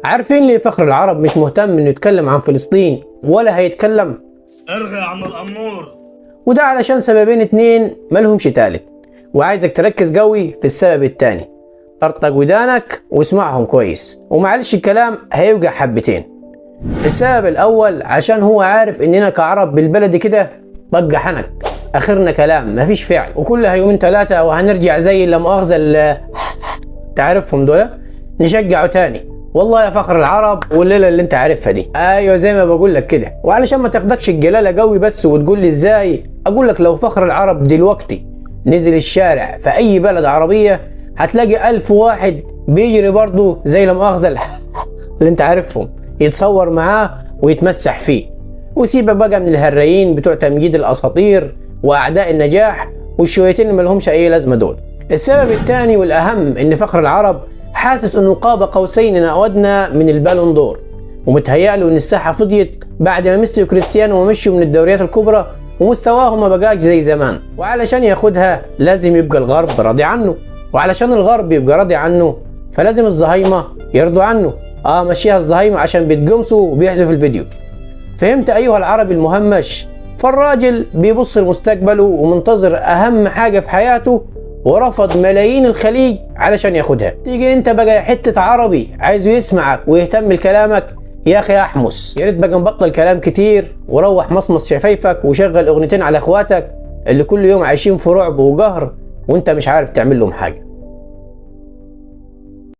عارفين ليه فخر العرب مش مهتم انه يتكلم عن فلسطين ولا هيتكلم؟ ارغي يا عم الأمور. وده علشان سببين اتنين مالهمش تالت، وعايزك تركز قوي في السبب التاني. طرطق ودانك واسمعهم كويس، ومعلش الكلام هيوجع حبتين. السبب الاول عشان هو عارف اننا كعرب بالبلد كده طق حنك، اخرنا كلام مفيش فعل، وكلها يومين ثلاثة وهنرجع زي لا مؤاخذة تعرفهم دول نشجعه تاني. والله يا فخر العرب والليلة اللي انت عارفها دي، ايوه زي ما بقول لك كده. وعلشان ما تاخدكش الجلاله قوي بس وتقول لي ازاي، اقول لك لو فخر العرب دلوقتي نزل الشارع في اي بلد عربية هتلاقي 1000 واحد بيجري برضه زي لا مؤاخذة اللي انت عارفهم، يتصور معاه ويتمسح فيه. وسيبك بقى من الهرايين بتوع تمجيد الاساطير واعداء النجاح والشويتين اللي مالهمش اي لازمه دول. السبب الثاني والاهم ان فخر العرب حاسس انه قاب قوسين او ادنى من البالون دور، ومتهيأ له ان الساحة فضيت بعد ما ميسي وكريستيانو مشوا من الدوريات الكبرى ومستواهم ما بقاش زي زمان، وعلشان ياخدها لازم يبقى الغرب راضي عنه، وعلشان الغرب يبقى راضي عنه فلازم الزهايمه يرضوا عنه. مشيها الزهايمه عشان بيتقمصوا وبيحذفوا الفيديو. فهمت ايها العربي المهمش؟ فالراجل بيبص لمستقبله ومنتظر اهم حاجة في حياته، ورفض ملايين الخليج علشان ياخدها. تيجي انت بقى حتة عربي عايزه يسمعك ويهتم لكلامك، يا اخي احمس، يا ريت بقى نبطل كلام كتير وروح مصمص شفايفك وشغل اغنيتين على اخواتك اللي كل يوم عايشين في رعب وقهر وانت مش عارف تعمل لهم حاجة.